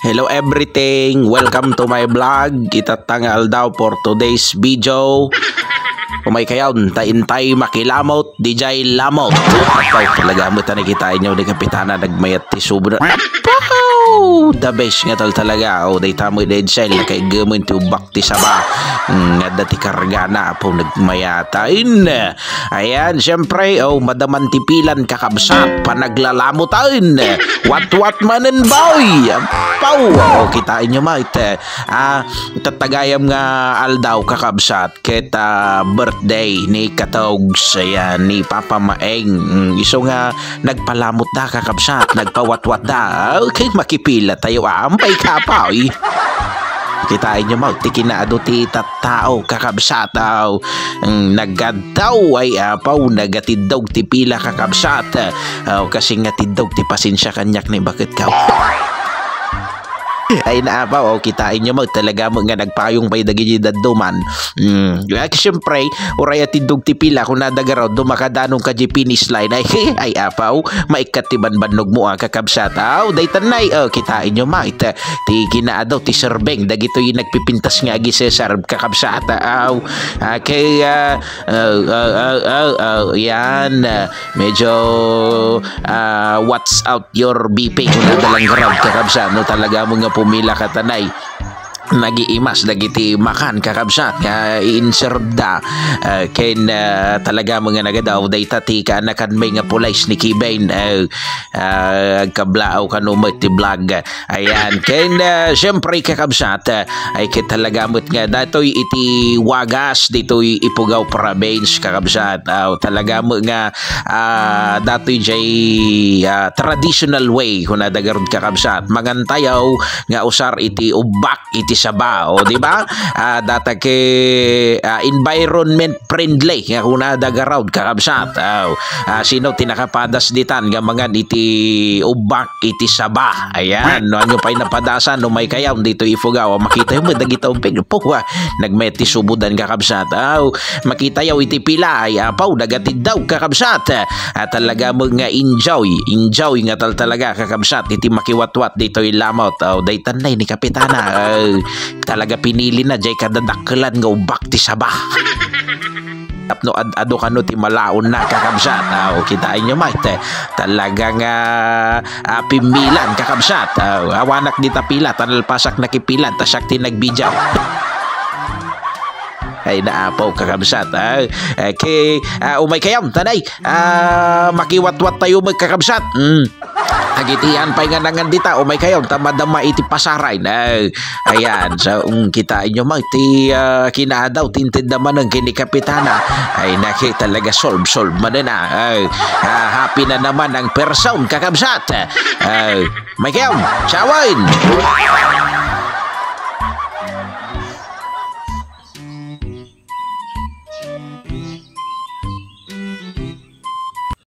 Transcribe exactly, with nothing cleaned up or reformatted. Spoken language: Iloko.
Hello everything! Welcome to my vlog. Itatta nga aldaw for today's video. Umay kayon, ta intay makilamot, dijay lamot. Apaw, talaga mo, tani, kitaan nyo, ni Kapitana, nagmayat ti subo na. Pow! The best nga tal talaga. O, dayta mo, Edsel, nakaigemen ti ubak ti saba. Mm, adda ti kargana, apaw, nagmayatain. Ayan, siyempre, oh, madaman ti pilan, kakabsat, panaglalamutan. Watwat manen, boy! Apaw! Oh, kitaan nyo, mait. Ah, tattagayam nga aldaw, kakabsat, ket, ah, birthday ni Katogs, ayan, ni Papa Maeng. Mm, isu nga nagpalamot da, kakabsat, nagpawatwat da. Okay, makipila tayo, ah, ampay ka pa, oy. Kitaan nyo, mao, ti kinaadu ti tattao, kakabsat, aw. Mm, nagadtaw, ay apaw, nagatiddog ti pila, kakabsat. Aw, kasi nga tiddog ti pasensia kaniak ni baket ka. Ay, naapaw, oh, kitaan nyo, mao, talaga mo nga nagpayong pay dagiti dadduman. Mm, ag, siyempre, uray atiddog ti pila, kunada garud, dumaka danum ka di finish line. Ay, ay, apaw, maikkat ti banbannog mo, ah, kakabsat. Aw, daytan nay, oh, kitaan nyo, mait, ti kinaadu ti serbeng dagitoy nagpipintas nga agisesarb, kakabsat. Aw, ah, kay, ah, ah, ah, ah, ah, ah, yan, ah, medyo, ah, watch out your B P, kunada lang garud, kakabsat, no talaga mo nga pumila ka tanay. Nagiimas dagiti makan, kakabsat, nga i-inserve da. Ah, ken, ah, talaga mo nga nagadaw, dayta ti kaanakan may nga pulays ni Kibain, ah, ah, agkablaaw kano met ti vlog. Ayan, ken, ah, siyempre, kakabsat, ah, ay ket talaga met nga datoy iti wagas ditoy Ifugao Province, kakabsat. Ah, talaga met nga, ah, datoy jay, ah, traditional way, kunada garud, kakabsat. Mangantayaw nga usar iti ubbak iti saba, o, di ba? Ah, data ke, ah, environment friendly nga kunada garud, kakabsat. Aw, ah, sino ti nakapadas ditan nga mangan iti ubbak iti saba? Ayan, no, anyo pay napadasan, no, may kayaw dito Ifugao, makita mo dagita umpig. Puh, ah, nagmet ti subudan, kakabsat. Aw, makita yaw iti pila, ay apaw, nagatiddog, kakabsat. Ah, talaga mo nga enjoy, enjoy nga tal talaga, kakabsat, iti makiwatwat ditoy lamot. Aw, daytan nay ni Kapitana. Aw, talaga pinili na jay kadadakkelan nga ubbak ti saba. Tapno ad-ado kano ti malaonna, kakabsat. Aw, kitaan nyo, mait, talaga nga, ah, pimmilan, kakabsat. Aw, awanak dita pila, ta nalpasak nakipilan, ta siak ti nagbidiaw. Ay, naapaw, kakabsat. Aw, okay, ah, umay kayam, tanay. Ah, makiwatwat tayo, magkakabsat. Mm. Agitian pay nga nangan dita, umay kayo, ta madama iti pasaray. Ay, ayan, so, mm, kitaan nyo, mao, ti, ah, kinaadaw, ti intedda manen ken ni Kapitana. Ay, naki, talaga, solve, solve manen, ah. Ay, ah, happy na naman ang person, kakabsat. Ay, may kayo, sawen!